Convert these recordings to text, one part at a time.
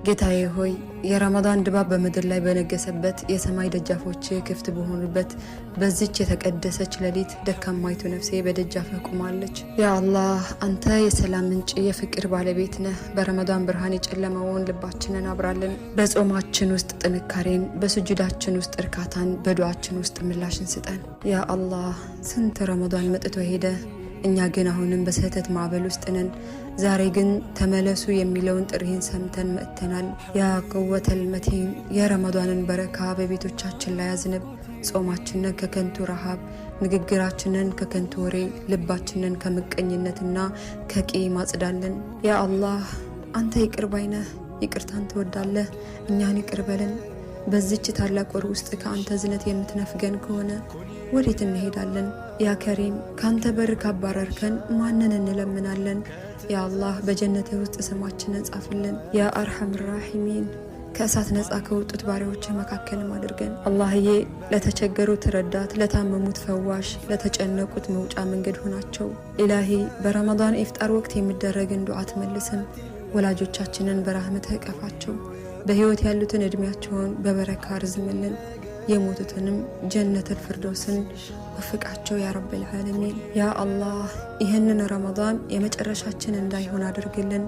ጌታዬ ሆይ፣ የረመዳን ድባብ በምድር ላይ በነገሰበት፣ የሰማይ ደጃፎች ክፍት በሆኑበት በዚች የተቀደሰች ሌሊት ደካማይቱ ነፍሴ በደጃፍህ ቆማለች። ያ አላህ፣ አንተ የሰላም ምንጭ፣ የፍቅር ባለቤት ነህ። በረመዳን ብርሃን የጨለመውን ልባችንን አብራልን። በጾማችን ውስጥ ጥንካሬን፣ በስጁዳችን ውስጥ እርካታን፣ በዱዓችን ውስጥ ምላሽን ስጠን። ያ አላህ፣ ስንት ረመዳን መጥቶ ሄደ። እኛ ግን አሁንም በስህተት ማዕበል ውስጥ ነን። ዛሬ ግን ተመለሱ የሚለውን ጥሪህን ሰምተን መጥተናል። ያ ቅወተል መቲን፣ የረመዳንን በረካ በቤቶቻችን ላይ አዝንብ። ጾማችንን ከከንቱ ረሃብ፣ ንግግራችንን ከከንቱ ወሬ፣ ልባችንን ከምቀኝነትና ከቂም አጽዳልን። ያ አላህ፣ አንተ ይቅር ባይ ነህ፣ ይቅርታን ትወዳለህ። እኛን ይቅር በለን። በዚች ታላቅ ወር ውስጥ ከአንተ እዝነት የምትነፍገን ከሆነ ወዴት እንሄዳለን? ያ ከሪም፣ ከአንተ በር ካባረርከን ማንን እንለምናለን? ያ አላህ፣ በጀነትህ ውስጥ ስማችንን ጻፍልን። ያ አርሐም ራሒሚን፣ ከእሳት ነፃ ከወጡት ባሪያዎች መካከልም አድርገን። አላህዬ፣ ለተቸገሩት ረዳት፣ ለታመሙት ፈዋሽ፣ ለተጨነቁት መውጫ መንገድ ሆናቸው። ኢላሂ፣ በረመዳን ኢፍጣር ወቅት የሚደረግን ዱዓ ትመልስም። ወላጆቻችንን በራህመትህ እቀፋቸው። በህይወት ያሉትን እድሜያቸውን በበረካ አርዝምልን። የሞቱትንም ጀነተል ፍርዶስን ወፍቃቸው ያ ረብል ዓለሚን። ያ አላህ፣ ይህንን ረመዳን የመጨረሻችን እንዳይሆን አድርግልን።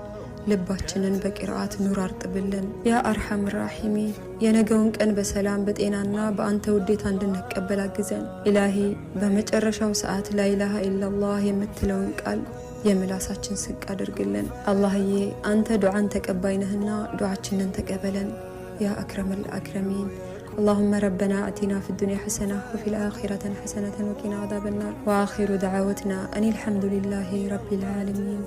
ልባችንን በቂርአት ኑር አርጥብልን። ያ አርሐም ራሒሚን፣ የነገውን ቀን በሰላም፣ በጤናና በአንተ ውዴታ እንድንቀበል አግዘን። ኢላሂ፣ በመጨረሻው ሰዓት ላኢላሃ ኢላላህ የምትለውን ቃል የምላሳችን ስንቅ አድርግልን። አላህዬ፣ አንተ ዱዓን ተቀባይ ነህና ዱዓችንን ተቀበለን። ያ አክረመል አክረሚን። اللهم ربنا آتنا في الدنيا حسنة وفي الآخرة حسنة وقنا عذاب النار، وآخر دعوتنا أن الحمد لله رب العالمين.